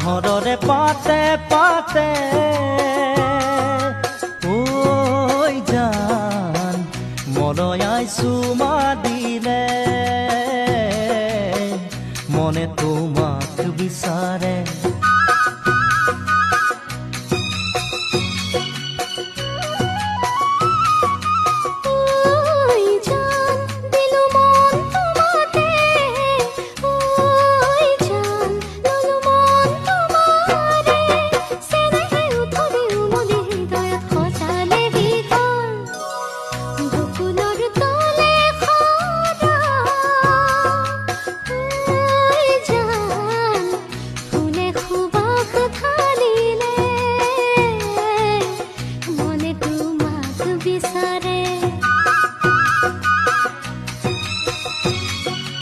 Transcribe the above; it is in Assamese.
নাহৰৰে পাতে পাতে। ঐ জান মলয়াই চুমা দিলে, মনে তোমাক বিচাৰে।